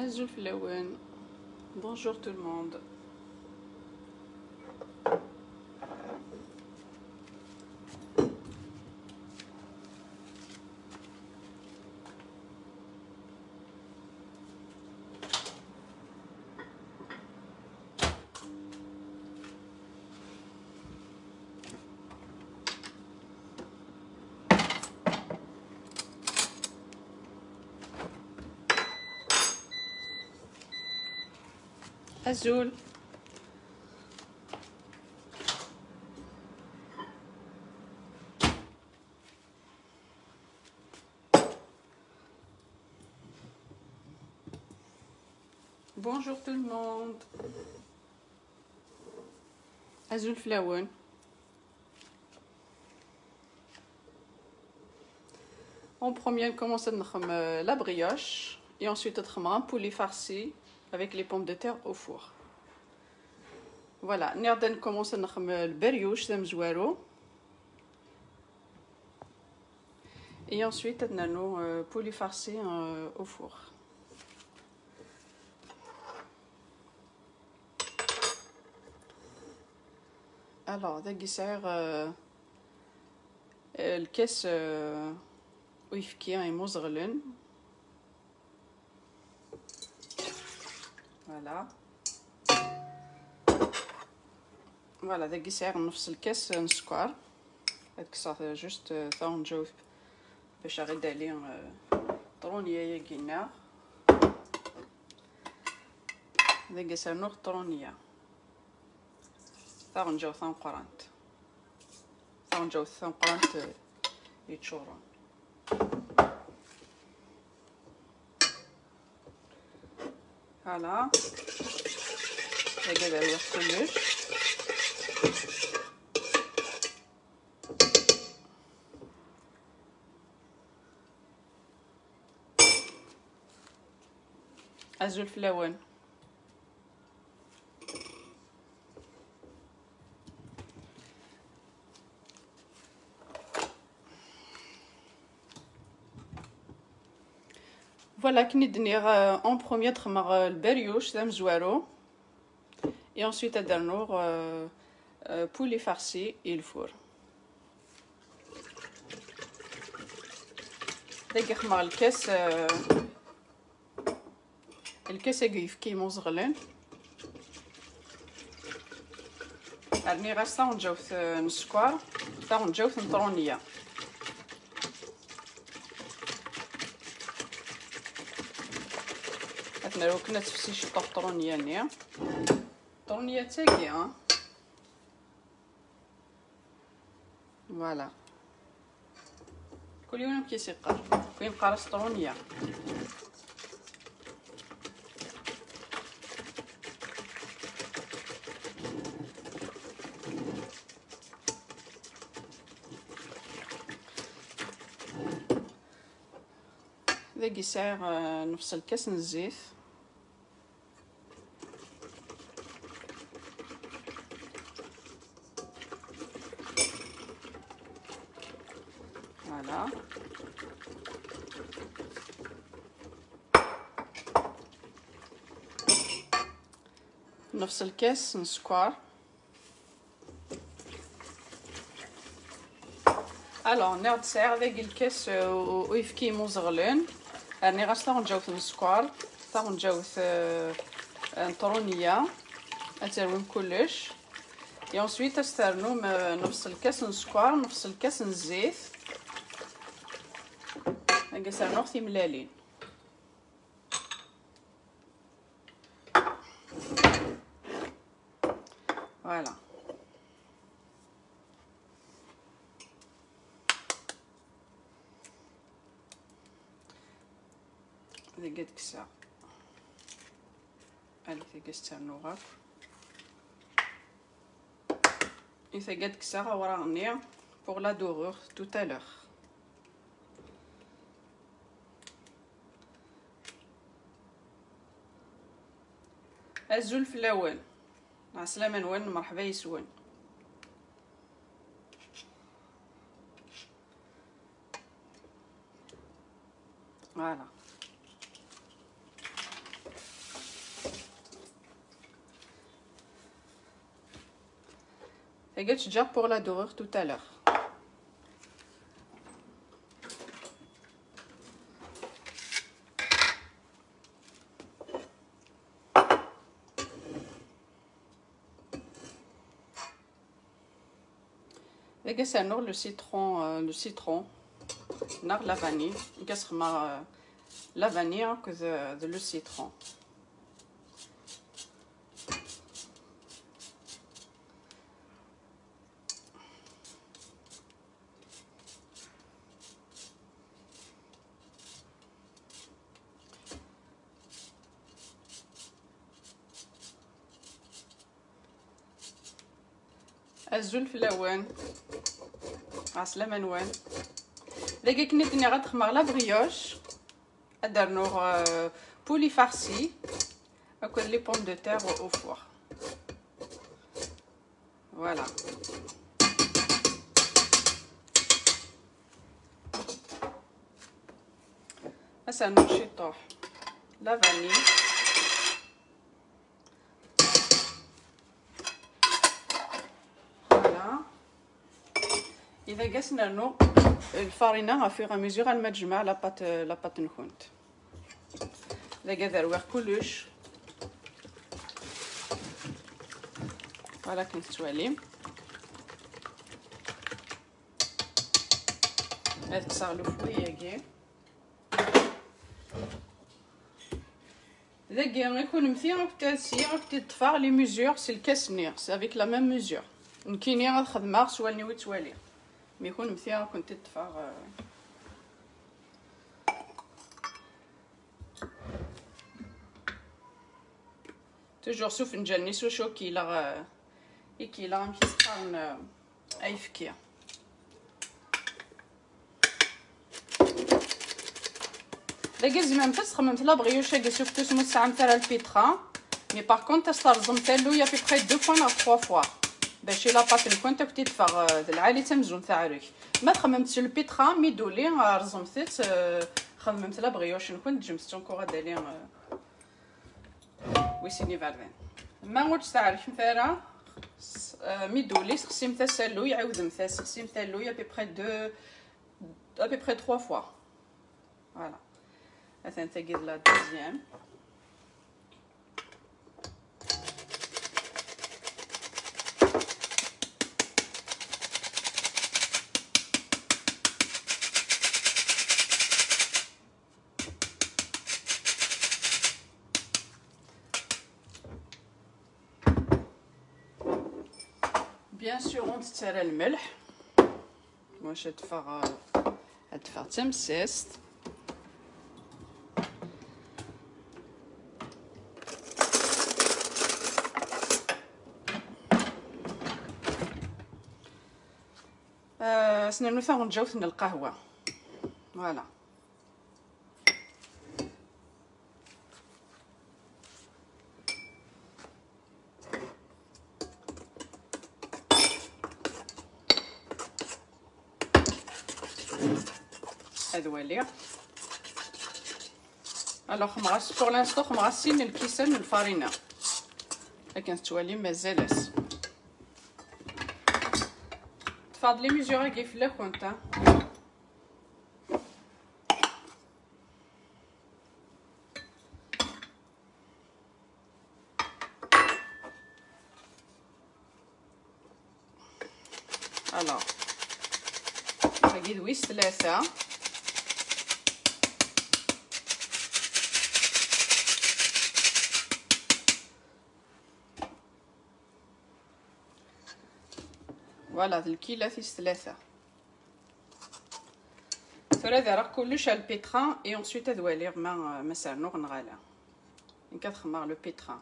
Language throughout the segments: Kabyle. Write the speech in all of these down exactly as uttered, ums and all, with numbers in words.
Azul fell-awen. Bonjour tout le monde. Azul. Bonjour tout le monde. Azul fell-awen. En premier, on commence à faire la brioche et ensuite à faire un poulet farci avec les pommes de terre au four. Voilà, on commence à faire la brioche, c'est le et ensuite, on a nos euh, poulet farci euh, au four. Alors, dagi sɛiɣ euh, lkas euh, uyefki imuẓeɣlen. Voilà. Voilà, dagi sɛiɣ nnefs lkas n sskeṛ. Ad kkseɣ juste euh, taɣenǧawt bac ad aɣ-d-tali euh, ṭrunya-agi-nneɣ. Dagi ad s-rnuɣ ṭrunya. Taɣenǧawt tameqqrant. Taɣenǧawt tameqqrant eh, yeččuren. Voilà. Dagi ad rwiɣ kullec. Azul fell-awen. Voilà, akken i d-nniɣ euh, en premier ad xedmeɣ euh, lberyuc d amezwaru. Et ensuite ad d-rnuɣ euh, euh, poulet farci et le four. Dagi xedmeɣ lkas euh, lkas-agi uyefki imuẓeɣlen. Rniɣ-as taɣenǧawt euh, n sskeṛ, taɣenǧawt n ṭrunya. Ad nerw kan ad tefsi ciṭṭaḥ ṭrunya-nni. Ṭrunya d tagi, ha? Voilà. Kul yiwen amek i s-iqqar. Kul yiwen qqar-as ṭrunya. Dagi sɛiɣ euh, nefs lkas n zzit. Voilà. نفس الكاس من السكر. Alors, nniɣ-d sɛiɣ dagi lkas, euh, u-, uyefki imuẓeɣlen. Rniɣ-as taɣenǧawt n sskeṛ, taɣenǧawt, euh, n ṭrunya. Ad terwim kullec. Et ensuite, ad s-ternum, euh, nefs lkas n sskeṛ, nefs lkas n zzit. Agi ad s-rnuɣ timlalin. Voilà. Dagi ad kkseɣ. Allez, tagi ad s-ternuɣ akk. I tagi ad kkseɣ awraɣ-nni pour la dorure tout à l'heure. Azul fell-awen. Ɛeslama-nwen, merḥba yes-wen. Voilà. Dagi ad tt-ǧǧeɣ pour la dorure tout à l'heure. Dagi ad s-rnuɣ le citron, euh, le citron neɣ la vanille. Dagi ad s-xemmeɣ, euh, la vanille akked, euh, d le citron. Azul fell-awen. Ɛeslama-nwen. Dagi akken i d-nniɣ ad xemmeɣ la brioche. Ad d-rnuɣ, euh, poulet farci akked les pommes de terre au, au four. Voilà. Ad s-rnuɣ ciṭuḥ la vanille. Voilà. Dagi ad s-nernu lfarina au fur et à mesure alma tejmeɛ la pâte, la pâte-nkent. Dagi ad rwiɣ kullec. Voilà, akken tettwalim. Ad kkseɣ le fruit-agi. Dagi, i kunemti, ad ssiɣ, ad ṭṭfeɣ les mesures s lkas-nni, c'est avec la même mesure. Nekkini ad xedmeɣ s wallen-iw i ttwaliɣ. Mais kunemti, ad kent-ṭṭfeɣ, euh, toujours s ufenǧal-nni s wacu i k-ilaq, euh, i k-ilaq, amek i s-qqaren, euh, ayefki. Dagi tzemremt ad txedmemt la brioche-agi s uftus ma ur tesɛamt ara lpitra. Mais par contre, ad s-terẓemt alluy à peu près deux fois neɣ trois fois. Bac i la pâte-nkent ad k-id-teffeɣ, euh, d lɛali d tamzunt taɛrek. Ma txedmemt s lpitra, mi d-uli, euh, rẓemt-tt, euh, xedmemt la brioche-nkent, ǧǧemt-tt encore ad d-tali, euh, Wissen iberdan. Ma ur tt-tɛerkemt ara, s-, euh, mi d-uli, sexsimt-as alluy, ɛiwdemt-as, sexsimt alluy à peu près deux, à peu près trois fois. Voilà. Atan tagi d la deuxième. Bien sûr, ur nettu ara lmelḥ. Wac ad teffeɣ, ad teffeɣ d tamessast. Ah, ad s-nernu taɣenǧawt n lqahwa. Voilà. Ad waliɣ. Alors, xemɣas, pour l'instant, xemɣas sin lkisan n lfarina. Akken tettwalim, mazal-as. Tfeḍ les mesures-agi fell-akent, hein. Alors, tagi d wis tlata. Voilà, d lkila tis tlata. Tura ad areɣ kullec ar lpitra et ensuite ad waliɣ ma, ma s-rnuɣ neɣ ala. Nekk ad xemmeɣ le pétrin.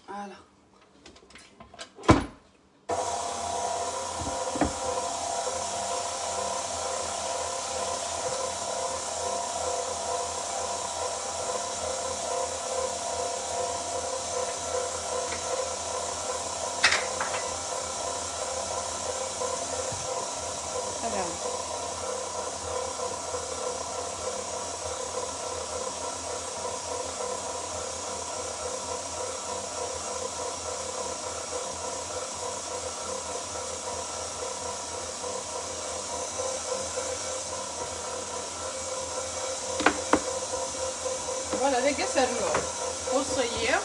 Voilà. Dagi ad s-rnuɣ uṣeyyi.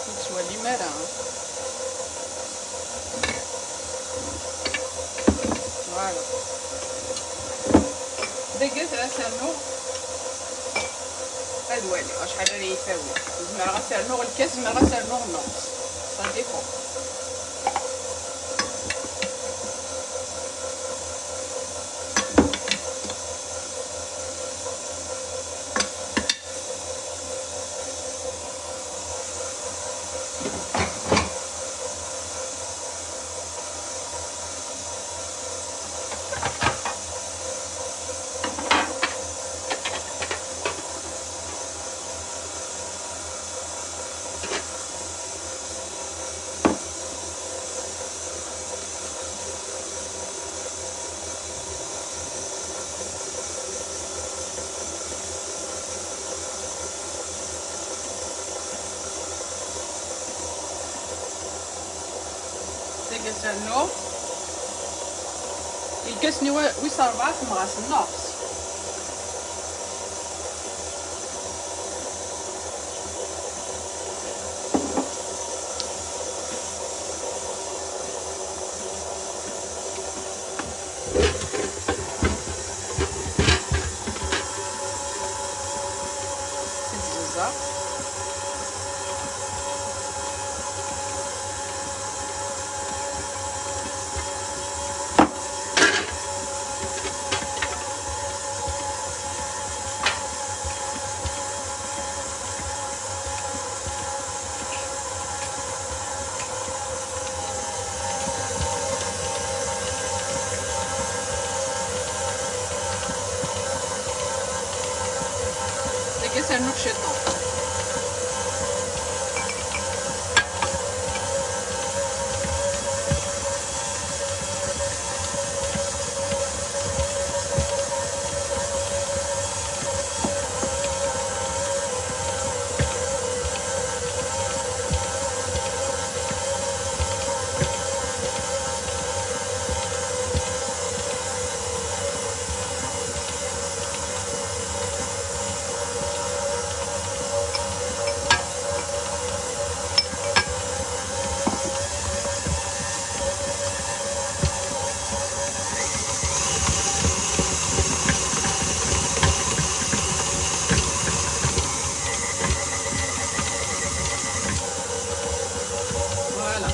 Ur tettwalim ara. Voilà. Dagi ad s-rnuɣ, ad waliɣ acḥal ara yi-tawi. Zemreɣ ad s-rnuɣ lkas, zemreɣ ad s-rnuɣ nnus. Ça dépend. Dagi ad s-rnuɣ lkas-nni wa-, wis ṛebɛa, temɣas nnus. Tizzuza. Dagi ad s-rnuɣ ciṭuḥ. Voilà.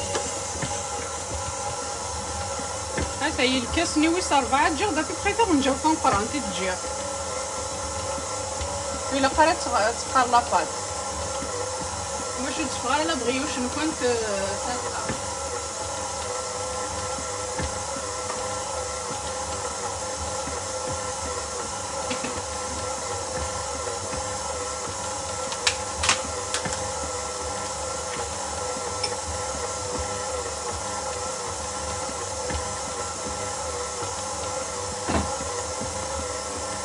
Ata lkas-nni wis ṛebɛa, ǧǧiɣ-d à peu près taɣenǧawt tameqqrant i d-ǧǧiɣ. Ur ilaq ara ad teɣ-, ad teqqar la pâte. Maca ur d-teffeɣ ara la brioche-nkent, euh, tafeɣ.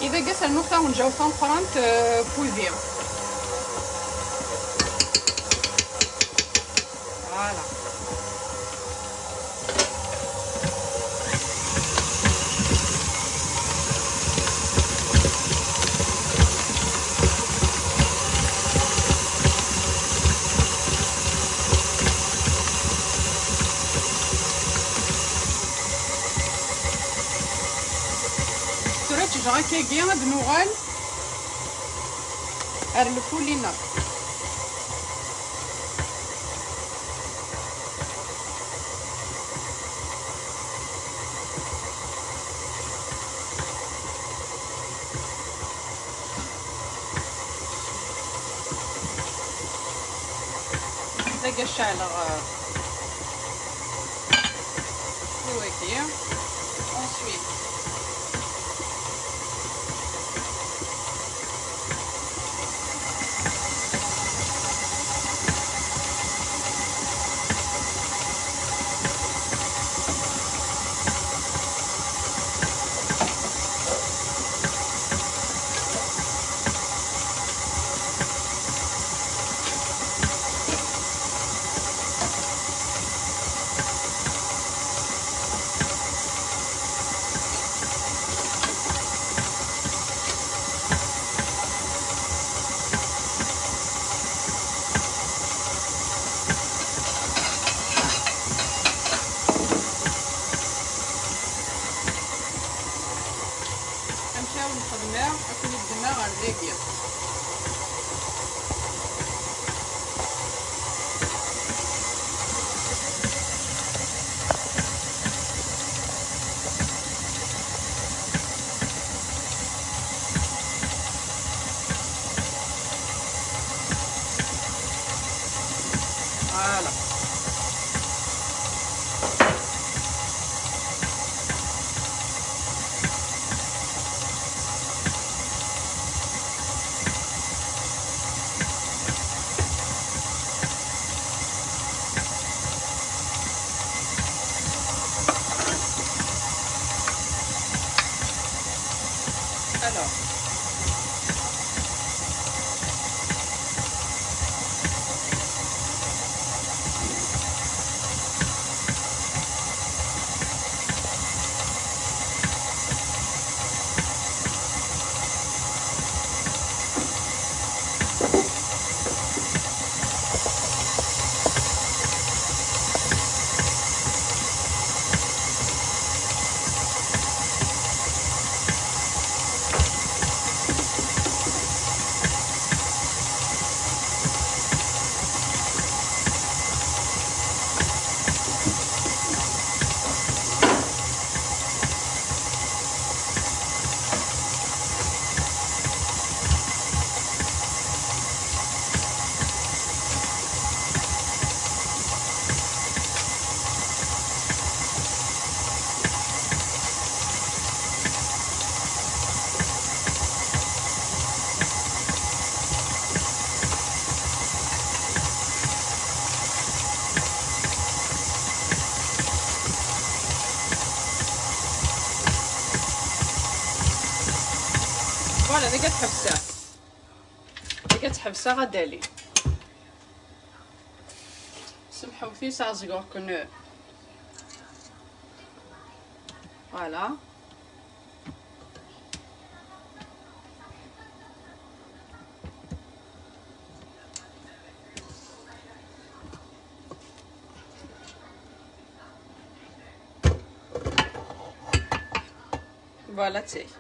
Idag ad s-rnuɣ taɣenǧawt tameqqrant, euh, pudi. Voilà. Tura ttejṛa akkagi ad nuɣal ar lfulina. Dagi ad ceɛleɣ, euh, i wagi. Ensuite, Xedmeɣ akken i ddmeɣ ɣer dagi. Voilà. Alors. Voilà, dagi ad ḥebseɣ. Dagi ad ḥebseɣ ad ali. Semḥewt-iyi, ɛeẓgeɣ-ken. Voilà. Voilà, d tagi.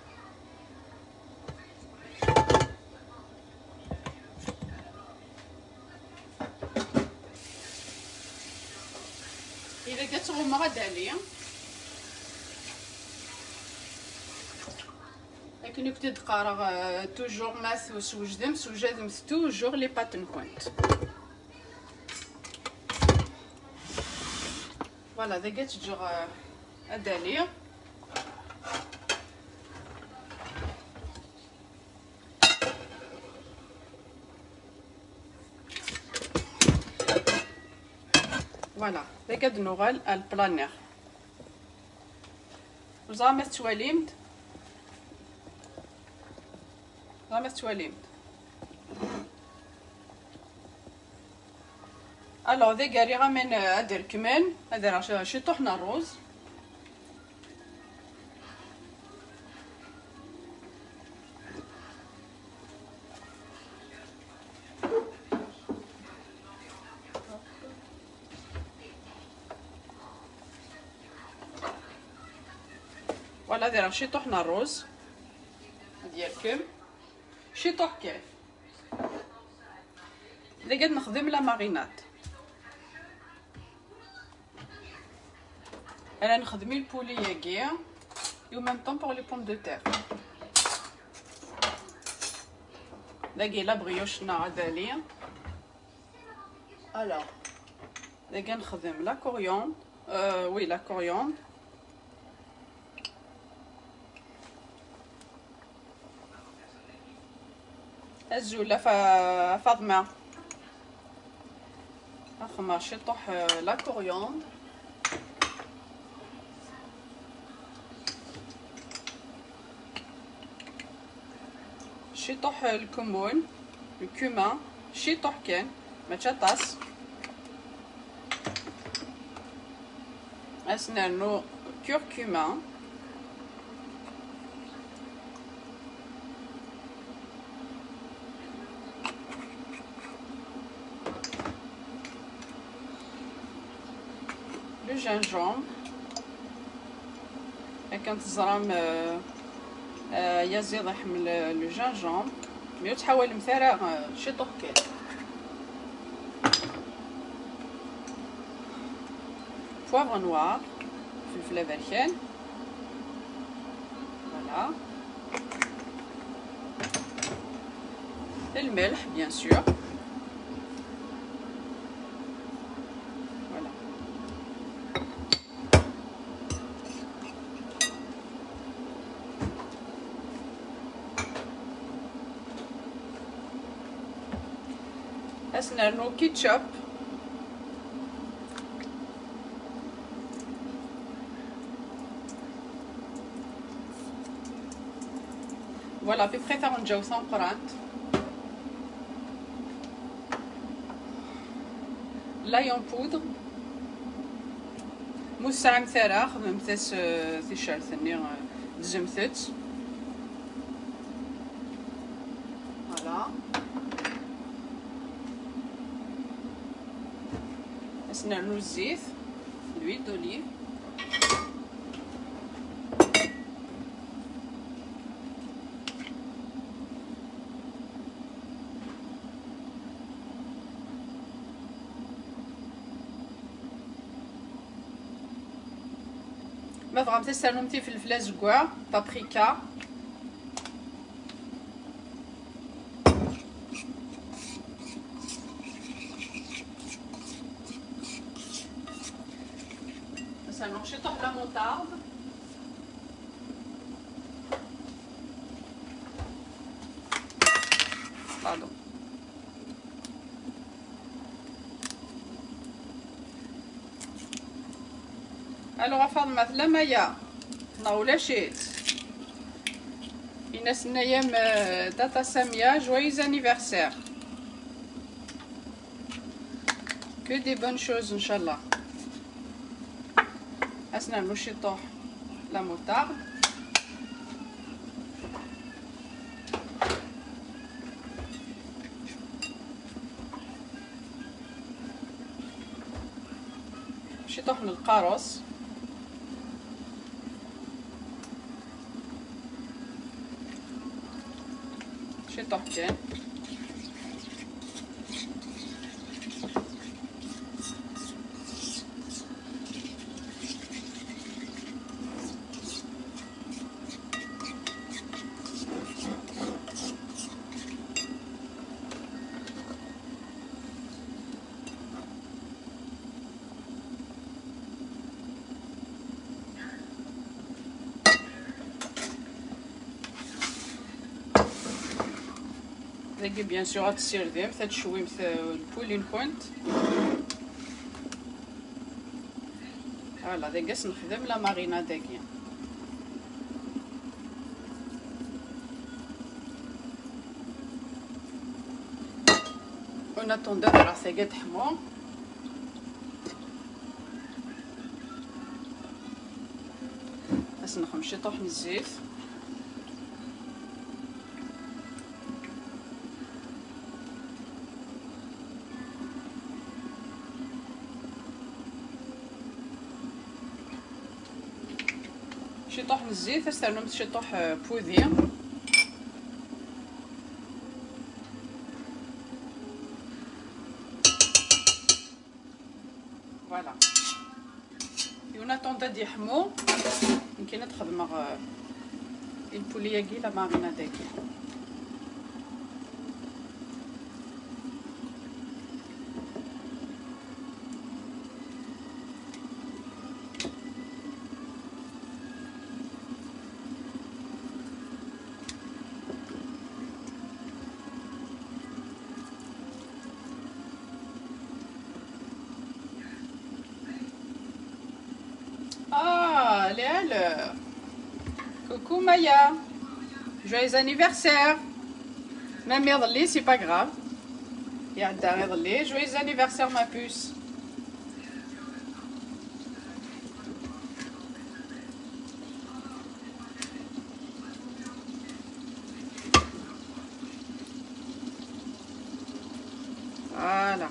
Ila ttɣummeɣ ad ali. Akken i kent-id-qqareɣ, euh, toujours ma teswejdemt, swejdemt toujours les pâtes-nkent. Voilà, dagi ad ǧǧeɣ, euh, ad ali. Voilà, dagi ad nuɣal ar lplanir. Ur ẓriɣ ma tettwalimt. Ur ẓriɣ ma tettwalimt. Alors, dagi riɣ aman, euh, ad rekmen, ad rreɣ ci-, ciṭuḥ n ṛṛuz. Voilà, ad rreɣ ciṭuḥ n ṛṛuz. Ad yerkem. Ciṭuḥ kan. Dagi ad nexdem la marinade. Ara nexdem i lpuli-agi, et en même temps pour les pommes de terre. Dagi la brioche-nneɣ ad ali. Alors, dagi ad nexdem la coriandre. Euh, oui, la coriandre. Azul a Fa-, Faḍma. Axemmer ciṭuḥ, euh, la coriandre. Ciṭuḥ, euh, lkemmun, le cumin, ciṭuḥ kan, mačči aṭas. Ad s-nernu curcuma. Le gingembre. Akken teẓram, euh, آه، يا زيد يحمل le gingembre، mais ur ttḥawalemt ara، آه، ciṭuḥ kan. Poivre noir، فلفل أبركان. Voilà. الملح bien sûr. Voilà. Ad s-nernu ketchup. Voilà, à peu près taɣenǧawt tameqqrant. L'ail en poudre. Ma ur tesɛimt ara, xedmemt-as, euh, ticcert-nni, euh, ddzemt-tt. Voilà. Ad s-nernu zzit, l'huile d'olive. Ma tebɣamt ad s-ternum tifelfel azeggaɣ, paprika. Ad s-nernu ciṭuḥ la moutarde. Pardon. Alors a Faḍma, tella Maya neɣ ulac-itt? Ini-as, tenna-yam, euh, Tata Samia, joyeux anniversaire. Que des bonnes choses, inchallah. Ad s-nernu ciṭuḥ la moutarde. Ciṭuḥ n lqarus. Ciṭuḥ kan. Dagi, bien sûr, ad tessirdemt, ad tcewwimt, euh, lpuli-nkent. Voilà, dagi ad s-nexdem la marinade-agi. En attendant, rah tagi ad teḥmu. Ad s-nexdem ciṭuḥ n zzit. Ciṭuḥ n zzit, ad s-ternumt ciṭuḥ, euh, n wudi. Voilà. En attendant ad yeḥmu, nekkin ad xedmeɣ, euh, lpuli-agi, la marinade-agi. Ah, elle est à l'heure. Coucou Maya. Joyeux anniversaire. Même iḍelli, c'est pas grave. Iɛedda iḍelli. Joyeux anniversaire, ma puce. Voilà.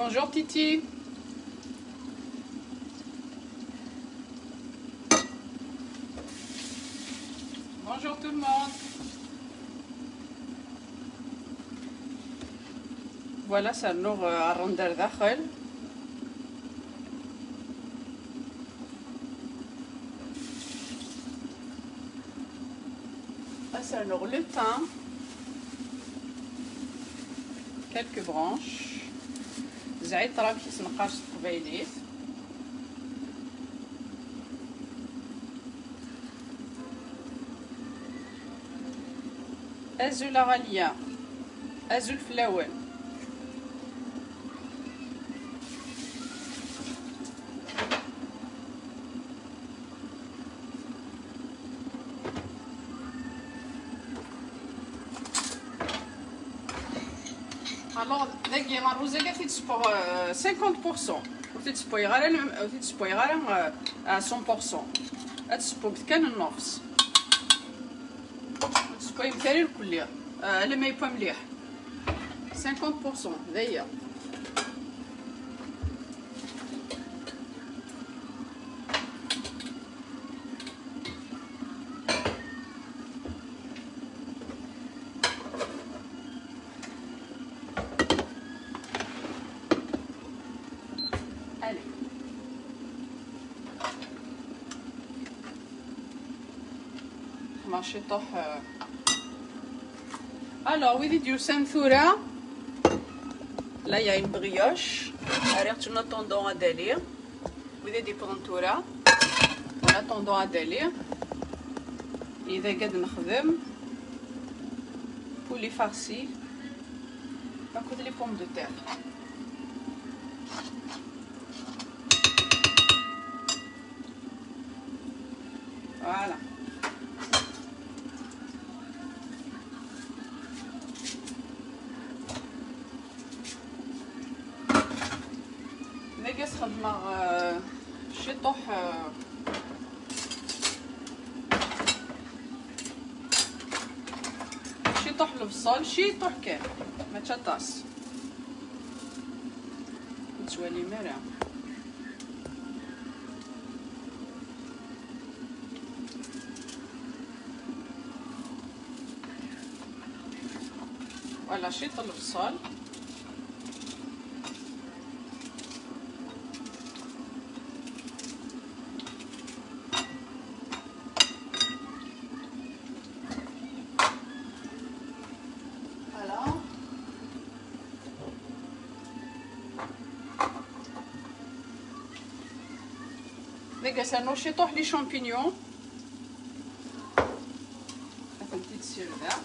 Bonjour Titi. Bonjour tout le monde. Voilà, ça nous rentre. Ad as-rnuɣ le thym, quelques branches. Zɛitra, amek i s-neqqar s teqbaylit? Azul a Ɣaliya. Azul fell-awen. Alors, dagi, ṛṛuz-agi ad t-id-sewweɣ, euh, cinquante pour cent. Ur t-id-sewwayeɣ ara, ur t-id-sewwayeɣ ara, euh, à cent pour cent. Ad t-sewweɣ kan nnefs. Ur t-id-sewwayeɣ ara irkelli. Euh, alamma yewwa mliḥ. Cinquante pour cent, d aya. Allez. Xedmeɣ ciṭuḥ, euh. Alors, wid i d-yusan tura, là, il y a une brioche. Rriɣ-tt en attendant ad d-tali. Wid i d-yewwḍen tura, en attendant ad d-tali. Idag ad nexdem poulet farci akked les pommes de terre. Voilà. Dagi ad s-xedmeɣ, euh, ciṭuḥ, euh, ciṭuḥ lebṣel, ciṭuḥ kan, mačči aṭas. Ur tettwalim ara. Voilà, ciṭ lebṣel. Voilà. Dagi ad s-rnuɣ ciṭuḥ les champignons. Ad tent-id-ssirdeɣ.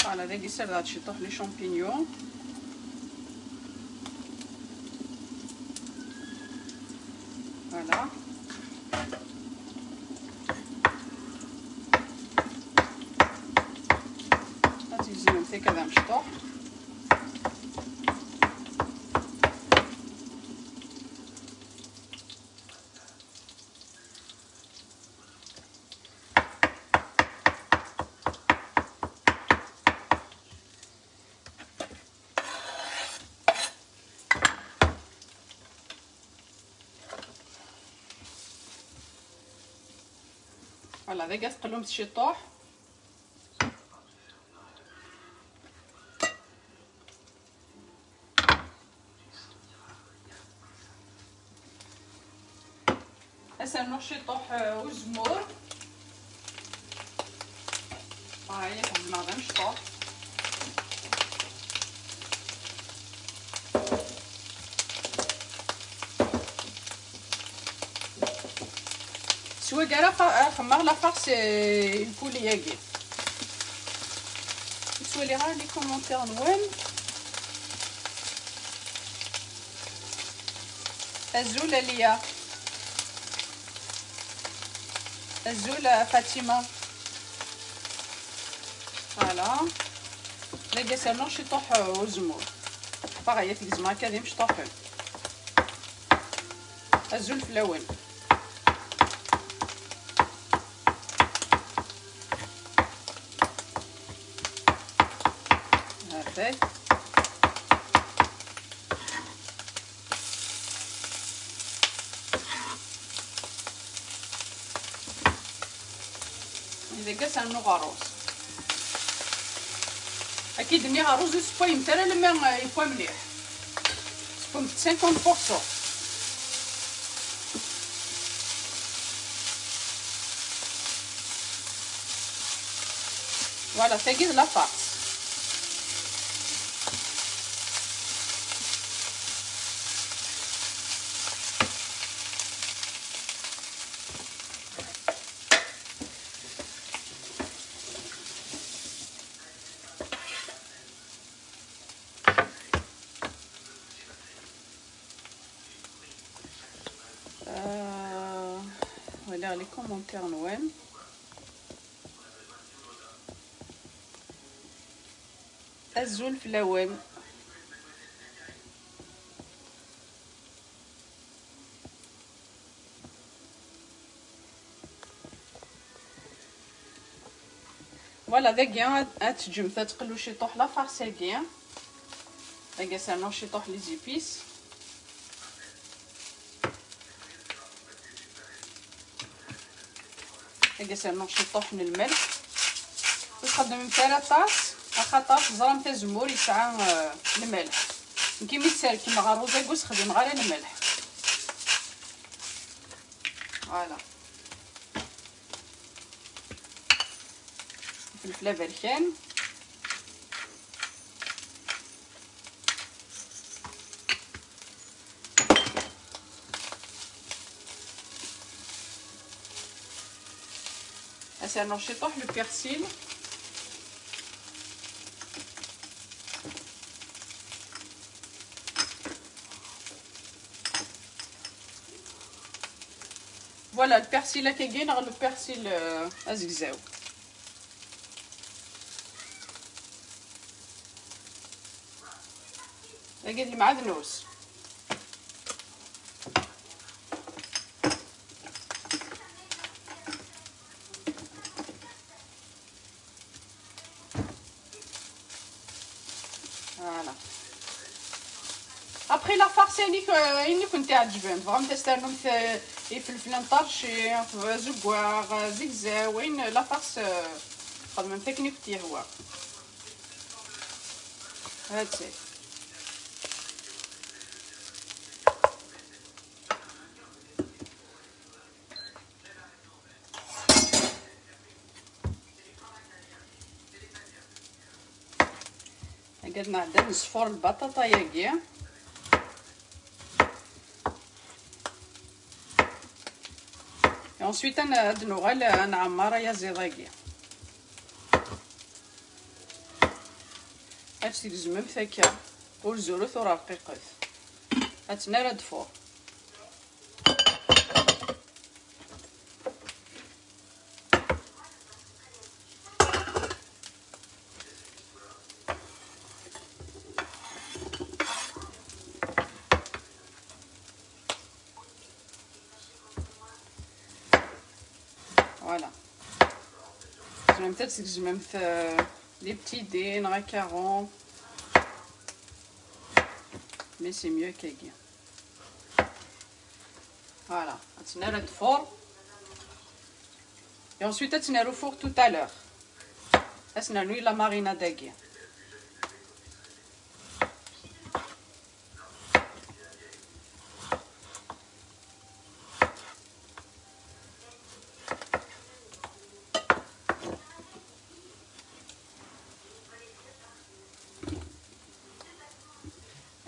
Voilà, dagi ssardeɣ-d ciṭuḥ les champignons. Voilà. Ad tt-gezmemt akka d amecṭuḥ. Voilà, dagi ad teqlumt ciṭuḥ. Ad s-rnuɣ ciṭuḥ, euh, uzemmur. Ay, xedmeɣ d amecṭuḥ. Wagi ara fa-, ara xemmeɣ la farce, eh, lpuli-agi. Ur ttwaliɣ ara les commentaires-nwen. Azul a Liya. Azul a Fatima. Voilà. Dagi ad s-rnuɣ ciṭuḥ, eh, uzemmur. Pareil, ad t-gezmeɣ akka d imecṭuḥen. Azul fell-awen. Hatay. Dagi ad s-rnuɣ ṛṛuz. Akka i d-nniɣ, ṛṛuz ur sewwayemt ara alamma, eh, yewwa mliḥ. Sewwemt cinquante pour cent. Voilà, tagi d la farce. Ah, walaɣ les commentaires-nwen. Azul fell-awen. Voilà, dagi ad, ad teǧǧemt ad teqlu ciṭuḥ la farce-agi. Dagi ad s-rnuɣ ciṭuḥ les épices. Dagi ad s-rnuɣ ciṭuḥ n lmelḥ. Ur txeddmemt ara aṭas, axaṭer teẓramt azemmur yesɛa, eh, lmelḥ. Nekk mi tt-rekmeɣ ɣer ṛṛuz-agi ur sexdimeɣ ara lmelḥ. Voilà. Ifelfel aberkan. Ad s-rnuɣ ciṭuḥ le persil. Voilà, le persil akkagi neɣ le persil, euh, azegzaw. Dagi d lmeɛdnus. Voilà. Après la farce, ayen i k-, ayen i kent-iɛeǧben, tebɣamt ad s-ternumt, euh, ifelfel n ṭerci, azeggaɣ, azegzaw, ayen la farce, euh, xedmemt akken i kent-yehwa. That's it. Ad nɛedda ad nesfur lbaṭaṭa-yagi. Et ensuite, ad n-, ad nuɣal ad nɛemmer ayaziḍ-agi. Ad tt-tgezmemt akka, ur zurut ur rqiqet. Ad tt-nerr ad d-tfur. Voilà. Tzemremt ad tgezmemt, euh, les petits dés neɣ acarons. Mais c'est mieux akkagi. Voilà, ad tt-nerr ad tfur. Et ensuite, ad tt-nerr au four tout à l'heure. Ad s-nernu la marinade-agi.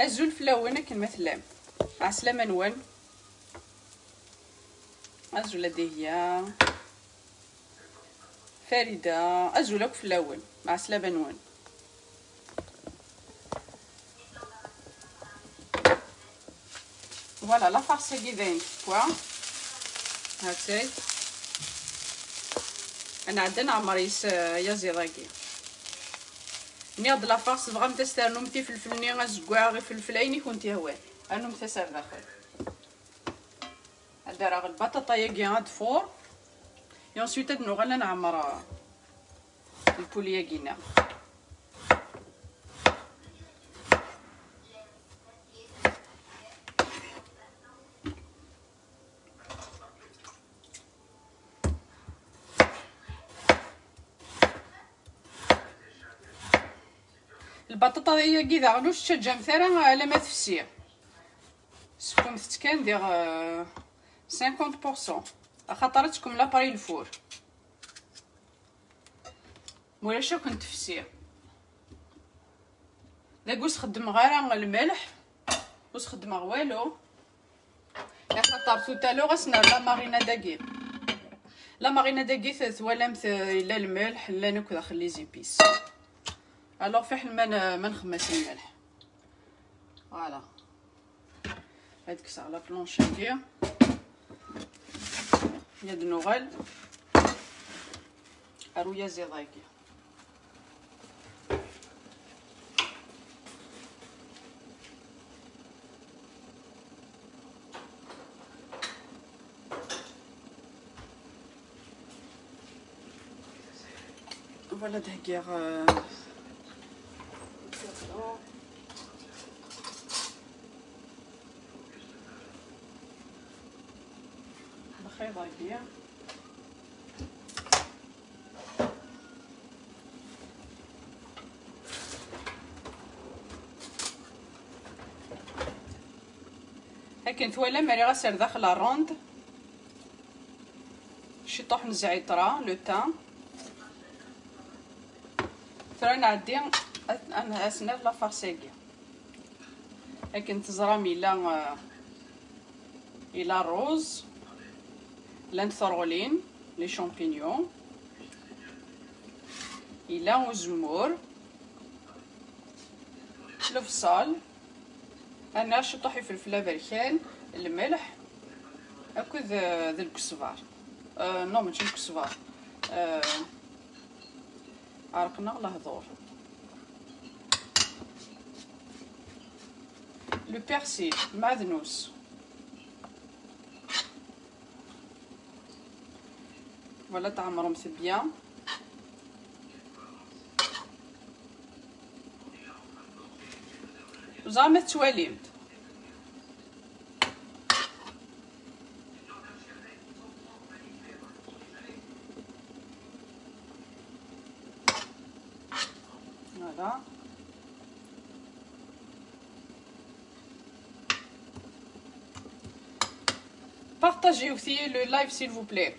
Azul fell-awen akken ma tellam. Ɛeslama-nwen. Azul a Dihya. Farida, azul akk fell-awen. Mɛeslama-nwen. Voilà, la farce-agi dayen tekwa. Ha-tt-ay. Ad nɛeddi ad neɛmer yes, eh, ayaziḍ-agi. Nniɣ-d la farce, tebɣamt ad s-ternumt ifelfel-nni azeggaɣ, ifelfel ayen i kent-yehwan. Rnumt-as ar daxel. Ad d-rreɣ lbaṭaṭa-yagi ad tfur. Et ensuite ad nuɣal ad nɛemmer, euh, lpuli-yagi-nneɣ. Lbaṭaṭa-yagi daɣen ur tettaǧǧamt ara alamma tefsi. Sefkumt-tt kan diɣ, euh, cinquante pour cent, axaṭer ad tkemmel après lfur. Mulac ad kent-tefsi. Dagi ur s-xeddmeɣ ara lmelḥ, ur s-xeddmeɣ walu. Axaṭer tout à l'heure ad s-nerr la marinade-agi. La marinade-agi t-, twalamt, eh, yella lmelḥ, llan akk daxel les épices. Alors fiḥel ma n-, ma nxemmas lmelḥ. Voilà. Ad kkseɣ la planche-agi. Ad nuɣal ar uyaziḍ-agi. Voilà, ad heggiɣ, euh, lxiḍ-agi. Akken twalam, rriɣ-as ar daxel rond. Ciṭuḥ n zɛiṭra, le thym. Tura nɛeddi ad, ad, ad s-nerr la farce-agi. Akken teẓram, yella, euh, yella rruz, llant terɣulin, les champignons, yella uzemmur, lebṣel, rniɣ ciṭuḥ ifelfel aberkan, lmelḥ, akked, euh, d lkesbar. Euh, non, mačči lkesbar. Euh, Ɛerqen-aɣ lehdur. Le persil, lmeɛdnus. Voilà, tɛemmremt bien. Ẓer ma tettwalimt. Voilà. Partagez aussi le live, s'il vous plaît.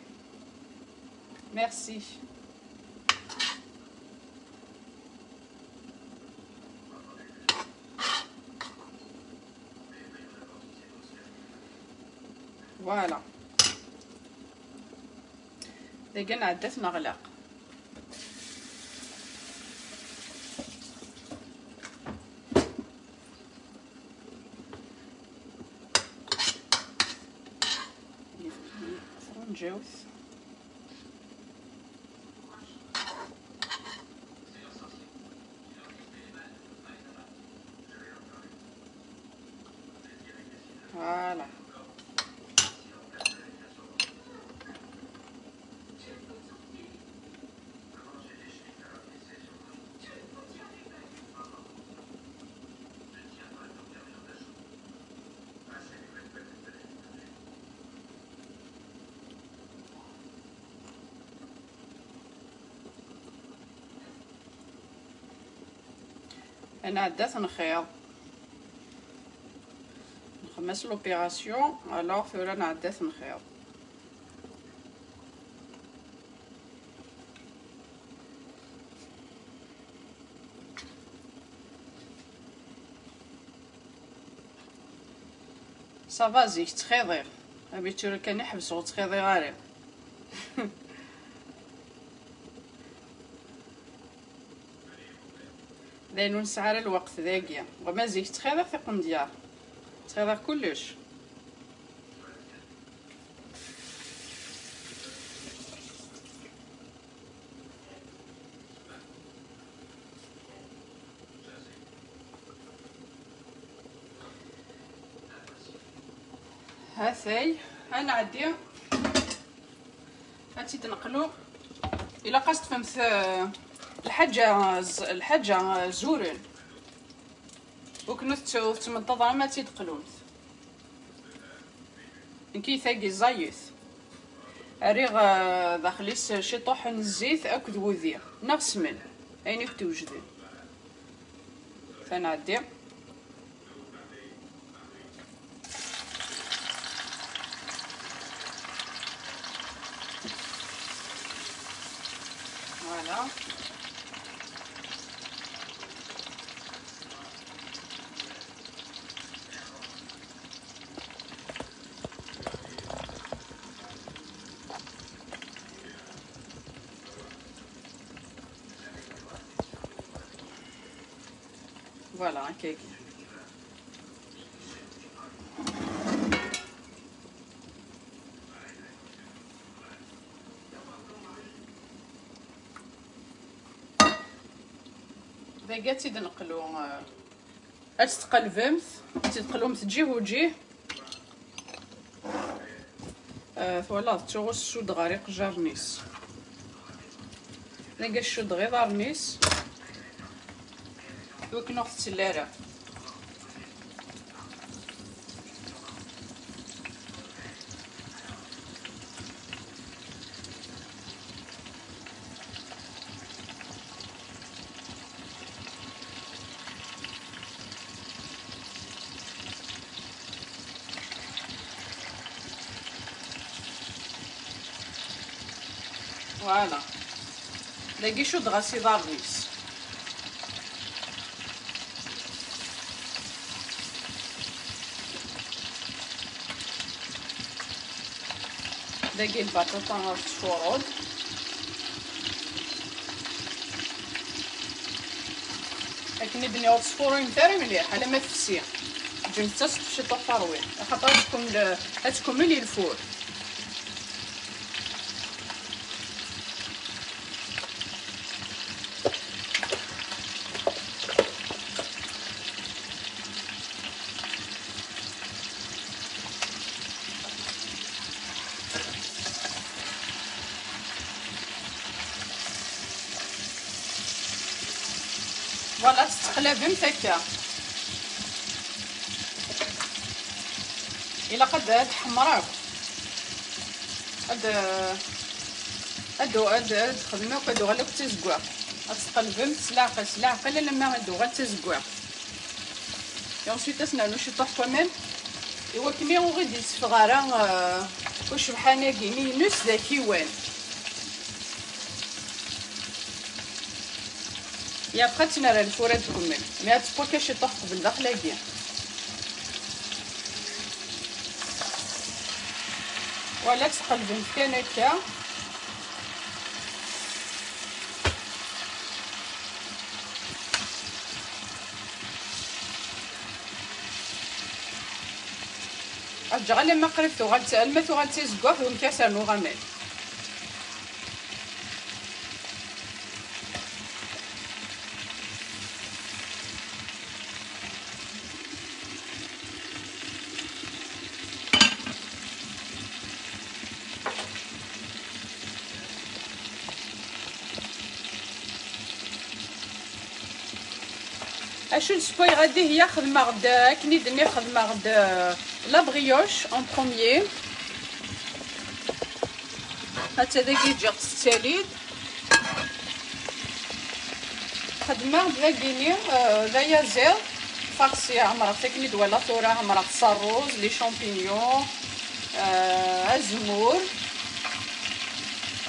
Merci. Voilà. Dagi nɛedda-t neɣleq. Tafrunǧawt. Voilà. Ad nɛedda ad t-nxiḍ. Nxemmem-as l'opération, alors tura nɛedda ad t-nxiḍ. Ça va, zik ttxiḍiɣ. Abitur kan iḥbes ur ttxiḍiɣ ara. D ayen ur nesɛi ara lweqt dagi. Wama zik ttxiḍiɣ tiqendyar. Ttxiḍiɣ kullec. Hatay, ad nɛeddi. Ad tt-id-neqlu. Ilaq ad s-tfemt, eh, lḥaǧa, lḥaǧa zuren. Ur ken-, ur tettmenṭaḍ ara ma ad tt-id-qlumt. Nekki tagi ẓẓayet. Rriɣ, eh, daxel-is ciṭuḥ n zzit akked wudi, neɣ smen, ayen i k-d-wejden. Tanɛeddi. Voilà. Voilà, هكاكي. Dagi ad tt-id-neqlu, eh, ad tt-tqelbemt, ad tt-tqelbemt ǧih u ǧih. Eh, twalaḍ, tuɣ ur s-suddeɣ ara iqejjaren-is. Dagi ad cuddeɣ iḍarren-is, iwakken ur ɣ-tettell ara. Voilà. Dagi cuddeɣ-as iḍarren-is. Dagi lbaṭaṭa ad tfureḍ. Akken i d-nniɣ, ur tesfuruyemt ara mliḥ alamma tefsi. Ǧǧemt-tt ad teṭṭef ciṭuḥ terwi, axaṭer ad tkemmel, ad tkemmel i lfur. Voilà, tettqellibemt akka. Ilaq ad, ad tḥemmer akk. Ad, ad, ad, ad txedmem akk, ad uɣal akk d tazeggaɣt. Ad tqelbem s leɛqel, s leɛqel, alamma ad uɣal d tazeggaɣt. Et ensuite, ad s-nernu ciṭuḥ quand même. Iwakken ur ɣ-id-yetteffeɣ ara, euh, ucebḥan-agi-nni ines d akiwan. Et après, ad tt-nerr ar lfur ad tkemmel. Mais ad tewwa kan ciṭuḥ qbel daxel-agi. Voilà, ad tqelbemt kan akka. Ad ǧǧeɣ alamma qrib tuɣal, alma tuɣal d tazeggaɣt, u nekk ad s-rnuɣ aman. Acu n ssewwa i ɣadiɣ? Xedmeɣ-d, akken i d-nniɣ, xedmeɣ-d, euh, la brioche en premier. Hatta dagi ǧǧiɣ-tt tettali-d. Xedmeɣ-d dagini, euh, d ayaziḍ farsi, ɛemreɣ-t akken i d-twalaḍ tura, ɛemreɣ-t s rruz, les champignons, euh, azemmur.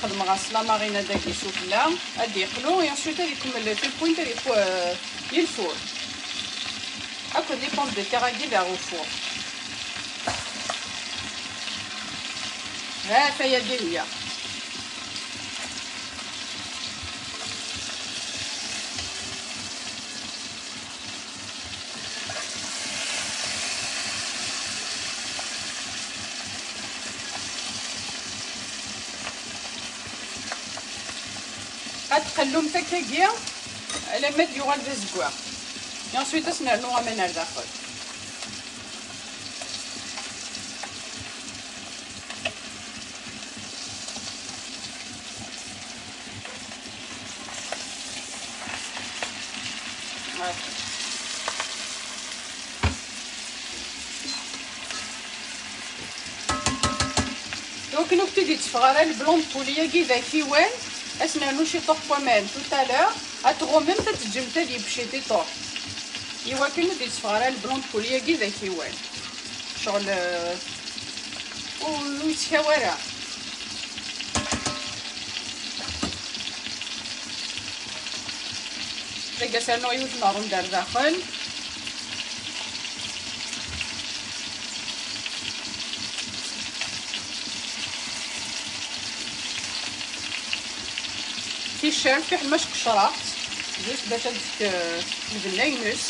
Xedmeɣ-as la marinade-agi sufella, ad d-yeqlu, et ensuite ad ikemmel, puis point ad ikemmel, euh, i lfur. Akked les pommes de terre-agi vers le four. Ha-t-aya dihya. Ad tqellumt akkagi alamma d-yuɣal d azeggaɣ. Et ensuite, ad s-nernu aman ar daxel. Donc, ur k-id-yetteffeɣ ara le blanc de poulet-agi d akiwan, ad s-nernu ciṭuḥ n waman tout à l'heure, ad tɣummemt, ad teǧǧemt ad yebbi ciṭuḥ, iwakken ur d-yetteffeɣ ara le blanc de poulet-agi d akiwan. Ccɣel, euh, ur, ur yettkaw ara. Dagi ad s-rnuɣ yiwet n ṛṛund ar daxel. Ticcert fiḥel ma tqeccreɣ-tt, juste bac ad d-tefk, euh, lbenna-ines.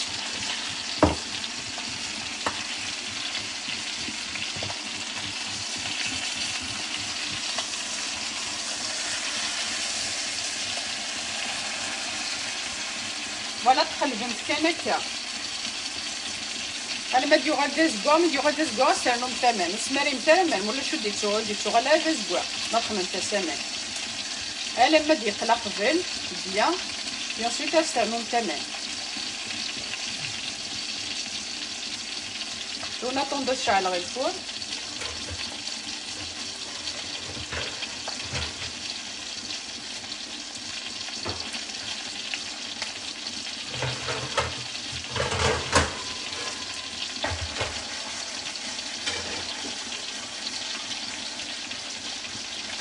Voilà, tqellbemt kan akka. Alamma d-yuɣal d azeggaɣ, mi d-yuɣal d azeggaɣ, ad s-ternumt aman. Ur s-marimt ara aman, ulac ur d-yettuɣal, ur d-yettuɣal ara d azeggaɣ. Ma txedmemt-as aman. Alamma d-yeqla qbel, bien. Et ensuite, ad s-ternumt aman. En attendant, ad ceɛleɣ lfur.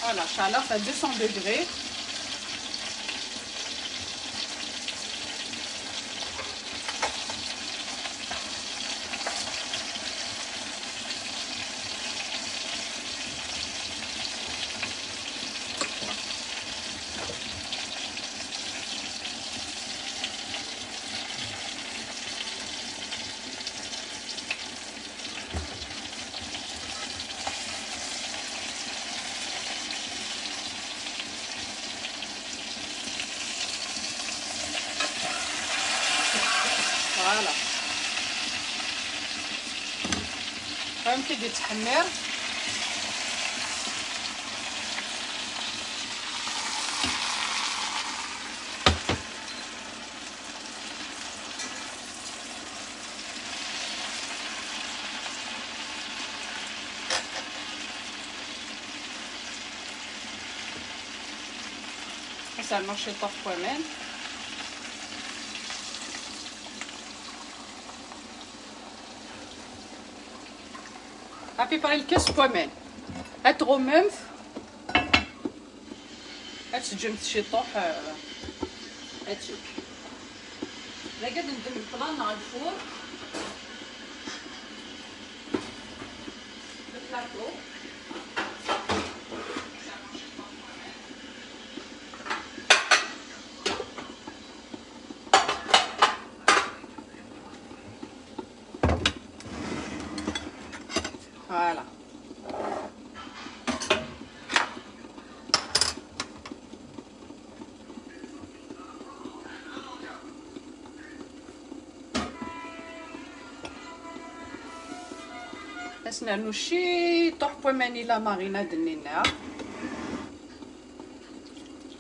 Voilà, ceɛleɣ-t à deux cents degrés. Voilà. Amek i d-yettḥemmir. Ad s-rnuɣ ciṭuḥ n waman. À peu près lkas n waman. Ad tɣummemt. Ad teǧǧemt ciṭuḥ, euh, ad tečč. Dagi ad neddem le plat neɣ lfur. Le plateau. Voilà. Ad s-nernu ciṭuḥ n waman i la marinade-nni-nneɣ.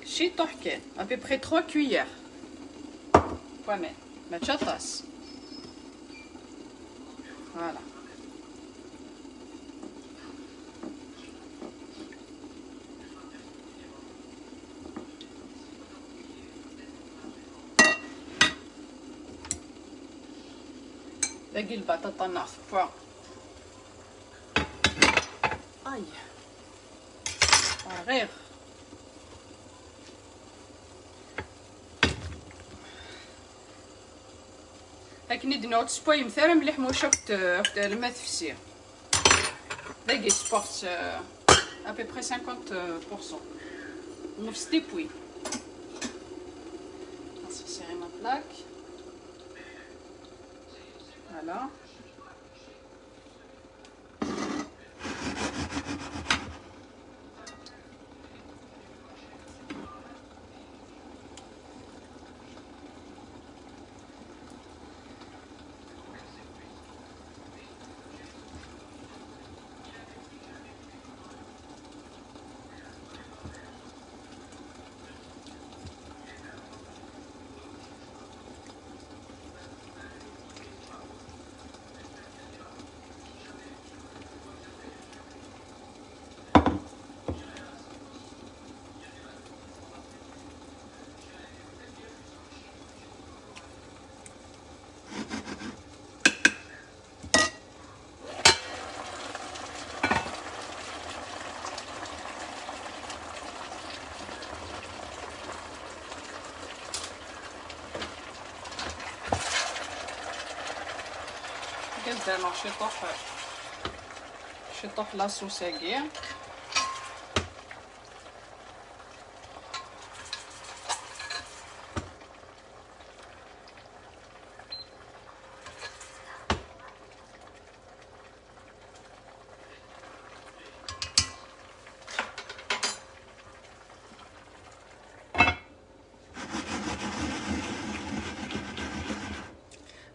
Ciṭuḥ kan, à peu près trois cuillères. Waman, mačči aṭas. Voilà. Dagi lbaṭaṭa-nneɣ tewwa. Ay. Rɣiɣ. Akken i d-nniɣ, ur tessewwayemt ara mliḥ, maca akk t-, akk t-, alma tefsi. Dagi tessewwayemt, euh, À peu près cinquante pour cent. Nefs tiwwin. Nessexsi ma plaque. Voilà. Gazdaneɣ ciṭuḥ, ciṭuḥ la sauce-agi.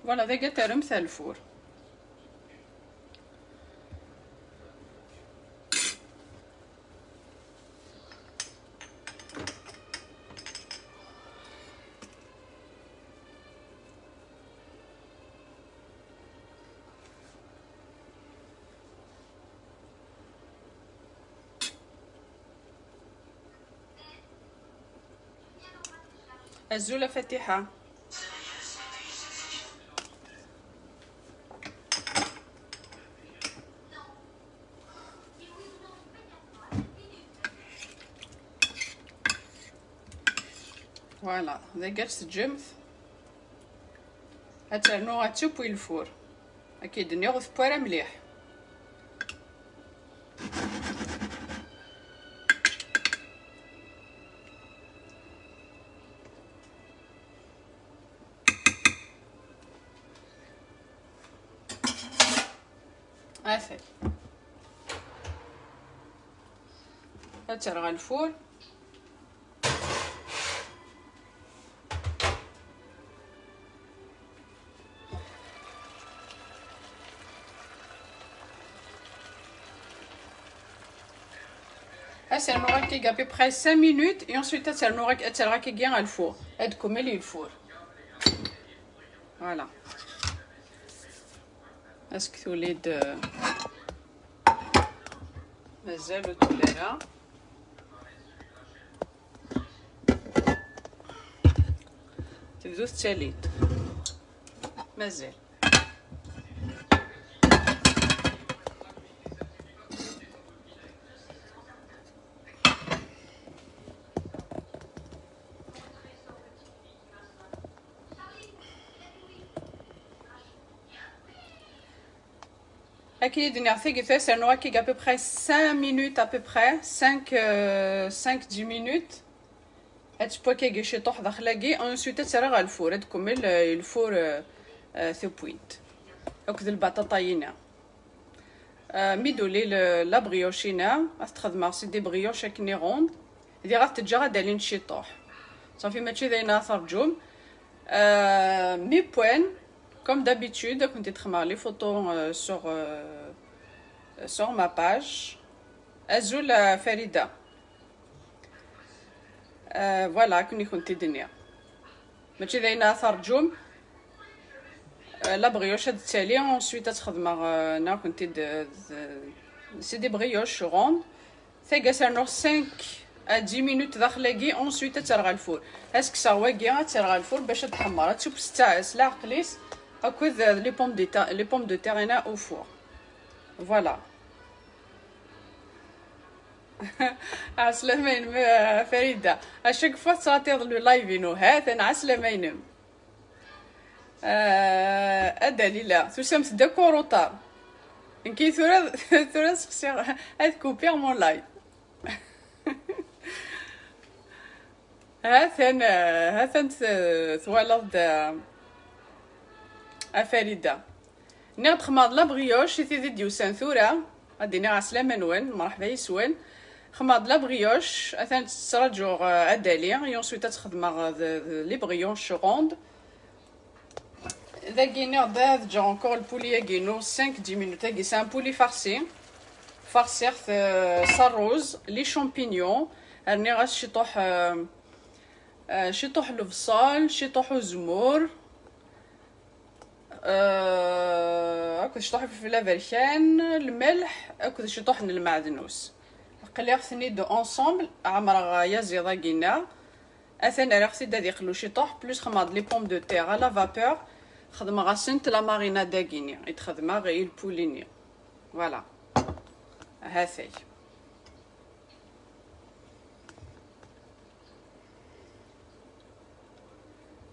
Voilà, d agi ad terremt ar lfur. Azul a Fatiḥa. Voilà, d agi ad teǧǧemt. Ad ternu ad tewwi lfur. Akka i d-nniɣ ur tewwi ara mliḥ. Atan. Ad terɣ lfur. Ad ternu akka à peu près cinq minutes et ensuite ad ternu akka, ad terɣ akka à lfur. Ad tkemmel i lfur. Voilà. Est-ce que tuli-d, euh, mazal ur tuli ara. Tebdu tettali-d. Mazal. Akken i d-nniɣ tagi, ad ternu akka à peu près cinq minutes, à peu près cinq, euh, cinq, dix minutes. Ad tewwi akka ciṭuḥ daxel-agi, ensuite ad terr ɣer lfur, ad tkemmel, euh, lfur, euh, euh, tewwint. Akked lbaṭaṭa-ina. Euh, mi d-tuli l-, la brioche-ina, ad t-xedmeɣ c'est des brioches akken i rondes. Diɣ ad t-ǧǧeɣ ad d-alint ciṭuḥ. Ṣafi, mačči d ayen ara terǧum. Euh, mi wwin, comme d'habitude, ad kent-id-xedmeɣ les photos, euh, sur, euh, sur ma page. Azul, euh, Farida. Euh, voilà, akken i kent-id-nniɣ. Mačči d ayen ara terǧum. Euh, la brioche ad d-tali, ensuite ad t-xedmeɣ, euh, neɣ kent-id, euh, d-, c'est des brioches rondes. Tagi ad ternuɣ cinq à dix minutes daxel-agi, ensuite ad terɣ ɣer lfur. Ad s-kkseɣ wagi, ad terɣ ɣer lfur bac ad tḥemmer. Ad teww s tta-, s leɛqel-is, akked, euh, les pommes de terre, les pommes de terre-ina au four. Voilà. Ɛeslama-inem, euh, Farida. À chaque fois tettɛaṭiḍ le live-inu. Ha-t-an, ɛeslama-inem. Euh, a Dalila, tusamt-d akk en retard. Nekki tura, tura sexsiɣ, ad kupiɣ mon live. Ha-t-an, ha-t-an t-, twalaḍ-d, a Farida. Nniɣ-d xemmeɣ-d la brioche i tid i d-yusan tura. Ad d-iniɣ ɛeslama-nwen, mṛeḥba yes-wen. Xemmeɣ-d la brioche, atan ttraǧuɣ, euh, ad d-tali, et ensuite ad tt-xedmeɣ d, d les brioches rondes. Dagi nniɣ-d ad ǧǧeɣ encore le poulet-agi-inu cinq dix minutes-agi, c'est un poulet farci. Farciɣ-t, euh, s rruz, les champignons, rniɣ-as ciṭuḥ, euh, euh, ciṭuḥ lebṣel, ciṭuḥ uzemmur, euh, akked ciṭuḥ ifelfel aberkan, lmelḥ, akked ciṭuḥ n lmeɛdnus. Qliɣ-ten-id ensemble, ɛemreɣ ayaziḍ-agi-nneɣ. Atan rriɣ-t-id ad iqlu ciṭuḥ, plus xedmeɣ-d les pommes de terre à la vapeur, xedmeɣ-asent la marinade-agi-nni i d-xedmeɣ i lpuli-nni. Voilà. Ha-t-ay.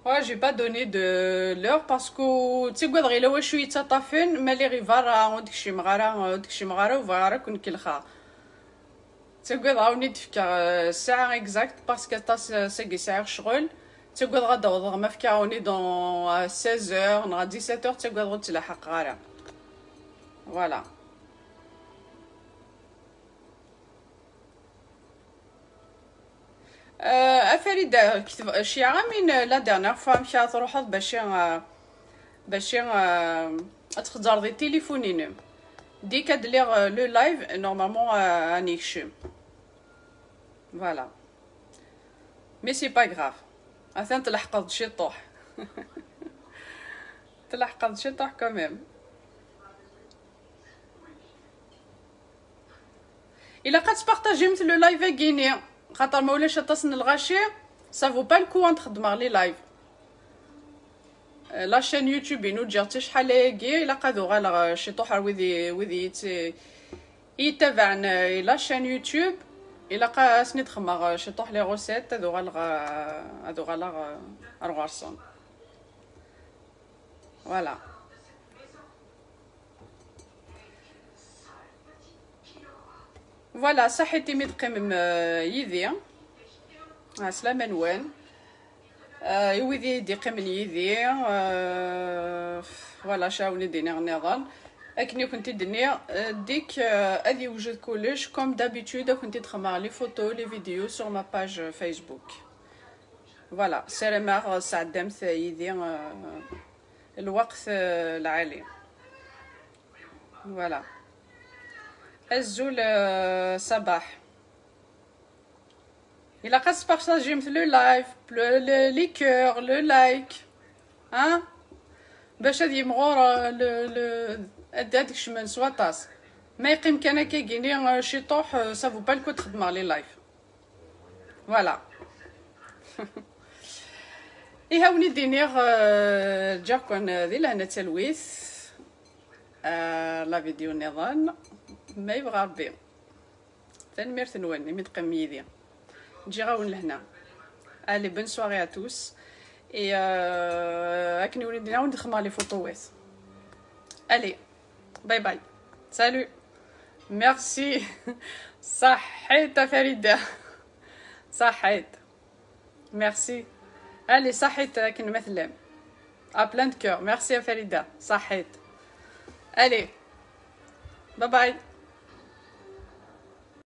Ouais, j'ai pas donné de l'heure parce que ttagadeɣ yella wacu yettaṭṭafen, ma lliɣ i berra ur d-kcimeɣ ara, ur d-kcimeɣ ara, ur bɣiɣ ara ad ken-kellxeɣ. Ttagadeɣ ad wen-id-fkeɣ, euh, ssaɛa exact parce que aṭas, euh, sagi sɛiɣ ccɣel. Ttagadeɣ ad d-awḍeɣ ma fkiɣ-awen-id en, euh, seize heures neɣ à dix-sept heures, ttagadeɣ ur ttlaḥaqeɣ ara. Voilà. Euh, a Farida, kteb, cciɛa min, euh, la dernière fois amek ara truḥeḍ bac, euh, bac, euh, ad txezzreḍ i tilifun-inem. Dik ad liɣ, euh, le live, normalement, euh, ad n-ikcem. Voilà. Mais c'est pas grave. Atan tleḥqeḍ-d ciṭuḥ. Tleḥqeḍ-d ciṭuḥ quand même. Ilaq ad tpartajimt le live-agi-ni, xaṭer ma ulac aṭas n lɣaci, ça vaut pas le coup ad xedmeɣ les lives. Euh, la chaîne YouTube-inu ǧǧiɣ-tt acḥal ayagi, ilaq ad uɣaleɣ, euh, ciṭuḥ ar wid i, wid i yi-tt-, i yi-ttabaɛen, euh, la chaîne YouTube, ilaq ad asen-id-xedmeɣ, euh, ciṭuḥ les recettes, ad uɣaleɣ, euh, ad uɣaleɣ, euh, ar ɣur-sen. Voilà. Voilà, saḥit imi d-qqimem, euh, yid-i. Ɛeslama-nwen. Euh, i wid i d-iqqimen yid-i, euh, voilà, cɛawen i d-iniɣ nniḍen. Akken i kent-id-nniɣ, euh, dik, euh, ad yewjed kullec, comme d'habitude, ad kent-id-xedmeɣ les photos, les vidéos sur ma page, euh, Facebook. Voilà, ssarameɣ, euh, sɛeddamt yid-i, euh, lweqt, euh, lɛali. Voilà. Azul, euh, Sabaḥ. Ilaq ad tespartajimt le live, le, le, les cœurs, le like. Hein? Bac ad yimɣur, euh, le, le, ad, ad kecmen s waṭas. Ma yeqqim kan akkagini, euh, ciṭuḥ, euh, ça vaut pas le coup ad xedmeɣ les lives. Voilà. Ihi ad wen-id-iniɣ, euh, ǧǧiɣ-ken, euh, di lehna d talwit. Euh, la vidéo nniḍen, ma yebɣa Rebbi. Tanemmirt-nwen imi d-teqqimem yid-i. Ǧǧiɣ-awen lehna. Allez, bonne soirée à tous. Et, euh, akken i wen-id-nniɣ, ad wen-d-xedmeɣ les photos. Allez, bye bye. Salut. Merci. Saḥit a Farida. Saḥit. Merci. Allez, saḥit akken ma tellam. À plein de cœur. Merci a Farida. Saḥit. Allez. Bye bye.